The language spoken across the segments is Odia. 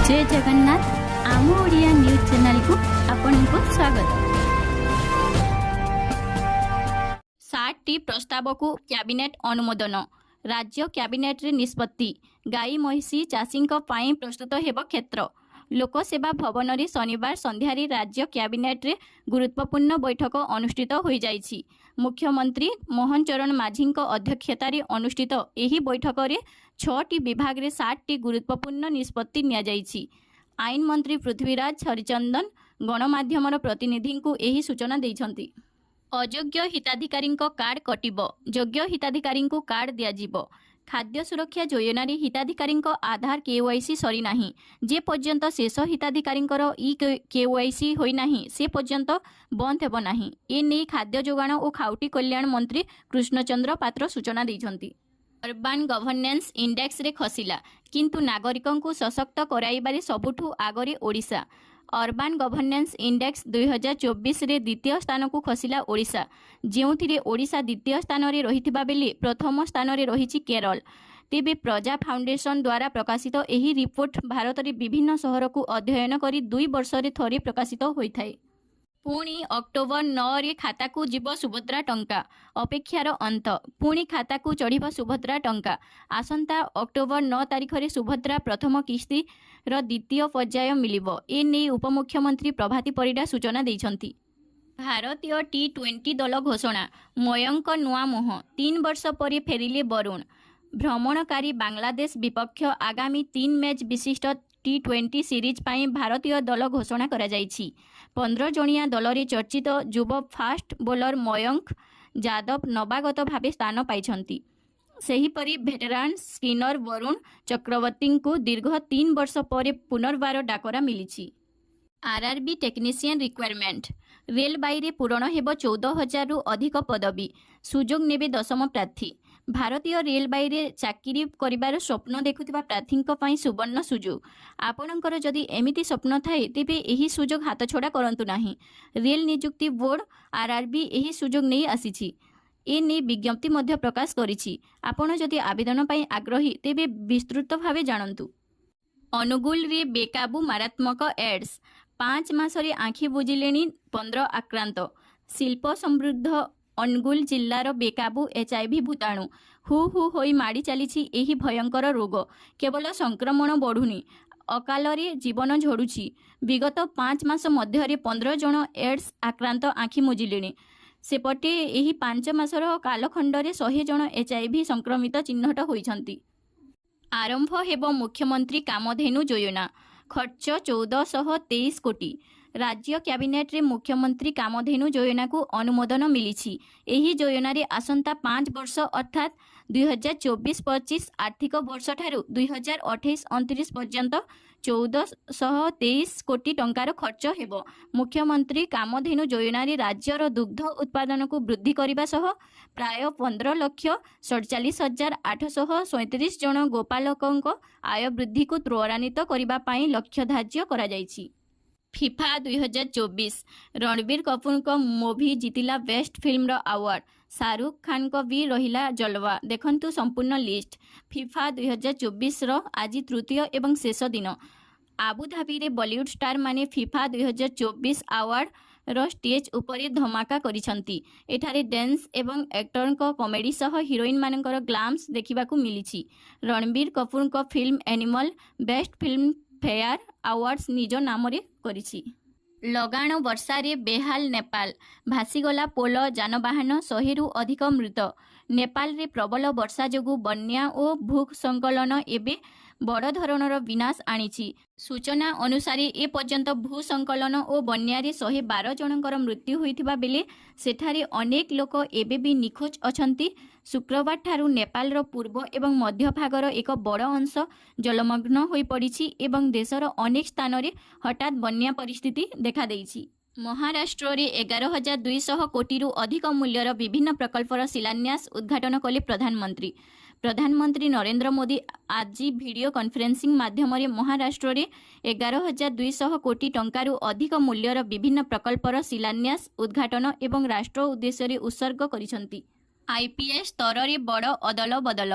ଜୟ ଜଗନ୍ନାଥ। ଆମ ଓଡ଼ିଆ ନ୍ୟୁଜ୍ ଚ୍ୟାନେଲକୁ ଆପଣଙ୍କୁ ସ୍ୱାଗତ। 7ଟି ପ୍ରସ୍ତାବକୁ କ୍ୟାବିନେଟ୍ ଅନୁମୋଦନ। ରାଜ୍ୟ କ୍ୟାବିନେଟରେ ନିଷ୍ପତ୍ତି। ଗାଈ, ମଇଁଷି ଚାଷୀଙ୍କ ପାଇଁ ପ୍ରସ୍ତୁତ ହେବ କ୍ଷେତ୍ର। ଲୋକସେବା ଭବନରେ ଶନିବାର ସନ୍ଧ୍ୟାରେ ରାଜ୍ୟ କ୍ୟାବିନେଟରେ ଗୁରୁତ୍ୱପୂର୍ଣ୍ଣ ବୈଠକ ଅନୁଷ୍ଠିତ ହୋଇଯାଇଛି। ମୁଖ୍ୟମନ୍ତ୍ରୀ ମୋହନ ଚରଣ ମାଝୀଙ୍କ ଅଧ୍ୟକ୍ଷତାରେ ଅନୁଷ୍ଠିତ ଏହି ବୈଠକରେ ଛଅଟି ବିଭାଗରେ 7ଟି ଗୁରୁତ୍ୱପୂର୍ଣ୍ଣ ନିଷ୍ପତ୍ତି ନିଆଯାଇଛି। ଆଇନ ମନ୍ତ୍ରୀ ପୃଥ୍ୱୀରାଜ ହରିଚନ୍ଦନ ଗଣମାଧ୍ୟମର ପ୍ରତିନିଧିଙ୍କୁ ଏହି ସୂଚନା ଦେଇଛନ୍ତି। ଅଯୋଗ୍ୟ ହିତାଧିକାରୀଙ୍କ କାର୍ଡ କଟିବ, ଯୋଗ୍ୟ ହିତାଧିକାରୀଙ୍କୁ କାର୍ଡ ଦିଆଯିବ। ଖାଦ୍ୟ ସୁରକ୍ଷା ଯୋଜନାରେ ହିତାଧିକାରୀଙ୍କ ଆଧାର କେୱାଇସି ସରିନାହିଁ। ଯେ ପର୍ଯ୍ୟନ୍ତ ଶେଷ ହିତାଧିକାରୀଙ୍କର ଇ କେୱାଇସି ହୋଇନାହିଁ, ସେ ପର୍ଯ୍ୟନ୍ତ ବନ୍ଦ ହେବ ନାହିଁ। ଏ ନେଇ ଖାଦ୍ୟ ଯୋଗାଣ ଓ ଖାଉଟି କଲ୍ୟାଣ ମନ୍ତ୍ରୀ କୃଷ୍ଣଚନ୍ଦ୍ର ପାତ୍ର ସୂଚନା ଦେଇଛନ୍ତି। ଅର୍ବାନ ଗଭର୍ଣ୍ଣାନ୍ସ ଇଣ୍ଡେକ୍ସରେ ଖସିଲା, କିନ୍ତୁ ନାଗରିକଙ୍କୁ ସଶକ୍ତ କରାଇବାରେ ସବୁଠୁ ଆଗରେ ଓଡ଼ିଶା। ଅର୍ବାନ ଗଭର୍ଣ୍ଣାନ୍ସ ଇଣ୍ଡେକ୍ସ 2024ରେ ଦ୍ୱିତୀୟ ସ୍ଥାନକୁ ଖସିଲା ଓଡ଼ିଶା। ଯେଉଁଥିରେ ଓଡ଼ିଶା ଦ୍ୱିତୀୟ ସ୍ଥାନରେ ରହିଥିବା ବେଳେ ପ୍ରଥମ ସ୍ଥାନରେ ରହିଛି କେରଳ। ତେବେ ପ୍ରଜା ଫାଉଣ୍ଡେସନ ଦ୍ୱାରା ପ୍ରକାଶିତ ଏହି ରିପୋର୍ଟ ଭାରତରେ ବିଭିନ୍ନ ସହରକୁ ଅଧ୍ୟୟନ କରି 2 ବର୍ଷରେ ଥରେ ପ୍ରକାଶିତ ହୋଇଥାଏ। ପୁଣି ଅକ୍ଟୋବର 9ରେ ଖାତାକୁ ଯିବ ସୁଭଦ୍ରା ଟଙ୍କା। ଅପେକ୍ଷାର ଅନ୍ତ। ପୁଣି ଖାତାକୁ ଚଢ଼ିବ ସୁଭଦ୍ରା ଟଙ୍କା। ଆସନ୍ତା ଅକ୍ଟୋବର 9 ତାରିଖରେ ସୁଭଦ୍ରା ପ୍ରଥମ କିସ୍ତିର ଦ୍ୱିତୀୟ ପର୍ଯ୍ୟାୟ ମିଳିବ। ଏ ନେଇ ଉପମୁଖ୍ୟମନ୍ତ୍ରୀ ପ୍ରଭାତୀ ପରିଡ଼ା ସୂଚନା ଦେଇଛନ୍ତି। ଭାରତୀୟ ଟି-20 ଦଳ ଘୋଷଣା। ମୟଙ୍କ ନୂଆ ମୁହଁ। 3 ବର୍ଷ ପରେ ଫେରିଲେ ବରୁଣ। ଭ୍ରମଣକାରୀ ବାଂଲାଦେଶ ବିପକ୍ଷ ଆଗାମୀ ତିନି ମ୍ୟାଚ୍ ବିଶିଷ୍ଟ ଟି-20 ସିରିଜ୍ ପାଇଁ ଭାରତୀୟ ଦଳ ଘୋଷଣା କରାଯାଇଛି। 15 ଜଣିଆ ଦଳରେ ଚର୍ଚ୍ଚିତ ଯୁବ ଫାଷ୍ଟ ବୋଲର ମୟଙ୍କ ଯାଦବ ନବାଗତ ଭାବେ ସ୍ଥାନ ପାଇଛନ୍ତି। ସେହିପରି ଭେଟେରାନ୍ ସ୍ପିନର ବରୁଣ ଚକ୍ରବର୍ତ୍ତୀଙ୍କୁ ଦୀର୍ଘ 3 ବର୍ଷ ପରେ ପୁନର୍ବାର ଡାକରା ମିଳିଛି। RRB technician recruitment. ରେଳବାଇରେ ପୂରଣ ହେବ 14,000ରୁ ଅଧିକ ପଦବୀ। ସୁଯୋଗ ନେବେ ଦଶମ ପ୍ରାର୍ଥୀ। ଭାରତୀୟ ରେଳବାଇରେ ଚାକିରି କରିବାର ସ୍ୱପ୍ନ ଦେଖୁଥିବା ପ୍ରାର୍ଥୀଙ୍କ ପାଇଁ ସୁବର୍ଣ୍ଣ ସୁଯୋଗ। ଆପଣଙ୍କର ଯଦି ଏମିତି ସ୍ୱପ୍ନ ଥାଏ, ତେବେ ଏହି ସୁଯୋଗ ହାତଛଡ଼ା କରନ୍ତୁ ନାହିଁ। ରେଲ ନିଯୁକ୍ତି ବୋର୍ଡ ଆର୍ଆର୍ବି ଏହି ସୁଯୋଗ ନେଇ ଆସିଛି। ଏ ନେଇ ବିଜ୍ଞପ୍ତି ମଧ୍ୟ ପ୍ରକାଶ କରିଛି। ଆପଣ ଯଦି ଆବେଦନ ପାଇଁ ଆଗ୍ରହୀ, ତେବେ ବିସ୍ତୃତ ଭାବେ ଜାଣନ୍ତୁ। ଅନୁଗୁଳରେ ବେକାବୁ ମାରାତ୍ମକ ଏଡ୍ସ। 5 ମାସରେ ଆଖି ବୁଜିଲେଣି 15 ଆକ୍ରାନ୍ତ। ଶିଳ୍ପ ସମୃଦ୍ଧ ଅନୁଗୁଳ ଜିଲ୍ଲାର ବେକାବୁ ଏଚ୍ଆଇଭି ଭୂତାଣୁ। ହୁ ହୁ ହୋଇ ମାଡ଼ି ଚାଲିଛି ଏହି ଭୟଙ୍କର ରୋଗ। କେବଳ ସଂକ୍ରମଣ ବଢ଼ୁନି, ଅକାଳରେ ଜୀବନ ଝଡ଼ୁଛି। ବିଗତ 5 ମାସ ମଧ୍ୟରେ 15 ଜଣ ଏଡ୍ସ ଆକ୍ରାନ୍ତ ଆଖି ମୁଜିଲେଣି। ସେପଟେ ଏହି 5 ମାସର କାଳଖଣ୍ଡରେ 100 ଜଣ ଏଚ୍ଆଇଭି ସଂକ୍ରମିତ ଚିହ୍ନଟ ହୋଇଛନ୍ତି। ଆରମ୍ଭ ହେବ ମୁଖ୍ୟମନ୍ତ୍ରୀ କାମଧେନୁ ଯୋଜନା। ଖର୍ଚ୍ଚ 1423 କୋଟି। ରାଜ୍ୟ କ୍ୟାବିନେଟରେ ମୁଖ୍ୟମନ୍ତ୍ରୀ କାମଧେନୁ ଯୋଜନାକୁ ଅନୁମୋଦନ ମିଳିଛି। ଏହି ଯୋଜନାରେ ଆସନ୍ତା 5 ବର୍ଷ ଅର୍ଥାତ୍ 2024-25 ଆର୍ଥିକ ବର୍ଷଠାରୁ 2028-29 ପର୍ଯ୍ୟନ୍ତ 1423 କୋଟି ଟଙ୍କାର ଖର୍ଚ୍ଚ ହେବ। ମୁଖ୍ୟମନ୍ତ୍ରୀ କାମଧେନୁ ଯୋଜନାରେ ରାଜ୍ୟର ଦୁଗ୍ଧ ଉତ୍ପାଦନକୁ ବୃଦ୍ଧି କରିବା ସହ ପ୍ରାୟ 15,47,837 ଜଣ ଗୋପାଳକଙ୍କ ଆୟ ବୃଦ୍ଧିକୁ ତ୍ୱରାନ୍ୱିତ କରିବା ପାଇଁ ଲକ୍ଷ୍ୟ ଧାର୍ଯ୍ୟ କରାଯାଇଛି। ଫିଫା 2024, ରଣବୀର କପୁରଙ୍କ ମୁଭି ଜିତିଲା ବେଷ୍ଟ ଫିଲ୍ମର ଆୱାର୍ଡ। ଶାହରୁଖ ଖାନଙ୍କ ବି ରହିଲା ଜଲୱା। ଦେଖନ୍ତୁ ସମ୍ପୂର୍ଣ୍ଣ ଲିଷ୍ଟ। ଫିଫା 2024ର ଆଜି ତୃତୀୟ ଏବଂ ଶେଷ ଦିନ। ଆବୁଧାବିରେ ବଲିଉଡ ଷ୍ଟାରମାନେ ଫିଫା 2024 ଆୱାର୍ଡର ଷ୍ଟେଜ୍ ଉପରେ ଧମାକା କରିଛନ୍ତି। ଏଠାରେ ଡ୍ୟାନ୍ସ ଏବଂ ଆକ୍ଟରଙ୍କ କମେଡି ସହ ହିରୋଇନମାନଙ୍କର ଗ୍ଲାମର ଦେଖିବାକୁ ମିଳିଛି। ରଣବୀର କପୁରଙ୍କ film animal best film fair awards ନିଜ ନାମରେ କରିଛି। ଲଗାଣ ବର୍ଷାରେ ବେହାଲ ନେପାଳ। ଭାସିଗଲା ପୋଲ, ଯାନବାହନ, 100ରୁ ଅଧିକ ମୃତ। ନେପାଳରେ ପ୍ରବଳ ବର୍ଷା ଯୋଗୁଁ ବନ୍ୟା ଓ ଭୂସ୍ଖଳନ ଏବେ ବଡ଼ ଧରଣର ବିନାଶ ଆଣିଛି। ସୂଚନା ଅନୁସାରେ, ଏପର୍ଯ୍ୟନ୍ତ ଭୂସ୍ଖଳନ ଓ ବନ୍ୟାରେ 112 ଜଣଙ୍କର ମୃତ୍ୟୁ ହୋଇଥିବା ବେଳେ ସେଠାରେ ଅନେକ ଲୋକ ଏବେ ବି ନିଖୋଜ ଅଛନ୍ତି। ଶୁକ୍ରବାରଠାରୁ ନେପାଳର ପୂର୍ବ ଏବଂ ମଧ୍ୟ ଭାଗର ଏକ ବଡ଼ ଅଂଶ ଜଳମଗ୍ନ ହୋଇପଡ଼ିଛି ଏବଂ ଦେଶର ଅନେକ ସ୍ଥାନରେ ହଠାତ୍ ବନ୍ୟା ପରିସ୍ଥିତି ଦେଖାଦେଇଛି। ମହାରାଷ୍ଟ୍ରରେ 11,200 କୋଟିରୁ ଅଧିକ ମୂଲ୍ୟର ବିଭିନ୍ନ ପ୍ରକଳ୍ପର ଶିଳାନ୍ୟାସ, ଉଦ୍ଘାଟନ କଲେ ପ୍ରଧାନମନ୍ତ୍ରୀ। ପ୍ରଧାନମନ୍ତ୍ରୀ ନରେନ୍ଦ୍ର ମୋଦି ଆଜି ଭିଡ଼ିଓ କନଫରେନ୍ସିଂ ମାଧ୍ୟମରେ ମହାରାଷ୍ଟ୍ରରେ 11,200 କୋଟି ଟଙ୍କାରୁ ଅଧିକ ମୂଲ୍ୟର ବିଭିନ୍ନ ପ୍ରକଳ୍ପର ଶିଳାନ୍ୟାସ, ଉଦ୍ଘାଟନ ଏବଂ ରାଷ୍ଟ୍ର ଉଦ୍ଦେଶ୍ୟରେ ଉତ୍ସର୍ଗ କରିଛନ୍ତି। ଆଇପିଏସ୍ ସ୍ତରରେ ବଡ଼ ଅଦଳ ବଦଳ।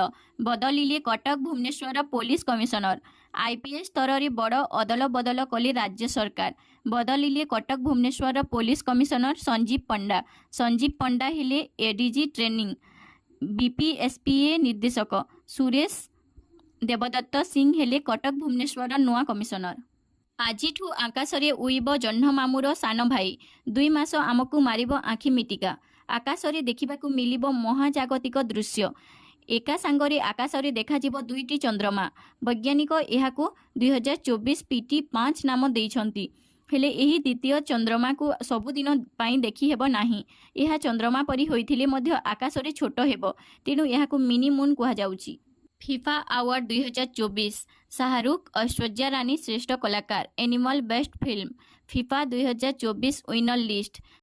ବଦଳିଲେ Cuttack, Bhubaneswar police commissioner. IPS ସ୍ତରରେ ବଡ଼ ଅଦଳ ବଦଳ କଲେ ରାଜ୍ୟ ସରକାର। ବଦଳିଲେ କଟକ, ଭୁବନେଶ୍ୱର ପୋଲିସ କମିଶନର ସଞ୍ଜୀବ ପଣ୍ଡା। ସଞ୍ଜୀବ ପଣ୍ଡା ହେଲେ ଏଡିଜି ଟ୍ରେନିଂ, ବିପିଏସ୍ପିଏ ନିର୍ଦ୍ଦେଶକ। ସୁରେଶ ଦେବଦତ୍ତ ସିଂ ହେଲେ କଟକ, ଭୁବନେଶ୍ୱରର ନୂଆ କମିଶନର। ଆଜିଠୁ ଆକାଶରେ ଉଇବ ଜହ୍ନମାମୁଁର ସାନ ଭାଇ। 2 ମାସ ଆମକୁ ମାରିବ ଆଖି ମିଟିକା। ଆକାଶରେ ଦେଖିବାକୁ ମିଳିବ ମହାଜାଗତିକ ଦୃଶ୍ୟ। ଏକା ସାଙ୍ଗରେ ଆକାଶରେ ଦେଖାଯିବ ଦୁଇଟି ଚନ୍ଦ୍ରମା। ବୈଜ୍ଞାନିକ ଏହାକୁ 2024 ପିଟି 5 ନାମ ଦେଇଛନ୍ତି। ହେଲେ ଏହି ଦ୍ୱିତୀୟ ଚନ୍ଦ୍ରମାକୁ ସବୁଦିନ ପାଇଁ ଦେଖିହେବ ନାହିଁ। ଏହା ଚନ୍ଦ୍ରମା ପରି ହୋଇଥିଲେ ମଧ୍ୟ ଆକାରରେ ଛୋଟ ହେବ। ତେଣୁ ଏହାକୁ ମିନି ମୁନ୍ କୁହାଯାଉଛି। ଫିଫା ଆୱାର୍ଡ 2024, ଶାହରୁଖ, ଐଶ୍ୱର୍ଯ୍ୟା ରାନୀ ଶ୍ରେଷ୍ଠ କଳାକାର, animal best film. FIFA 2024 winner list.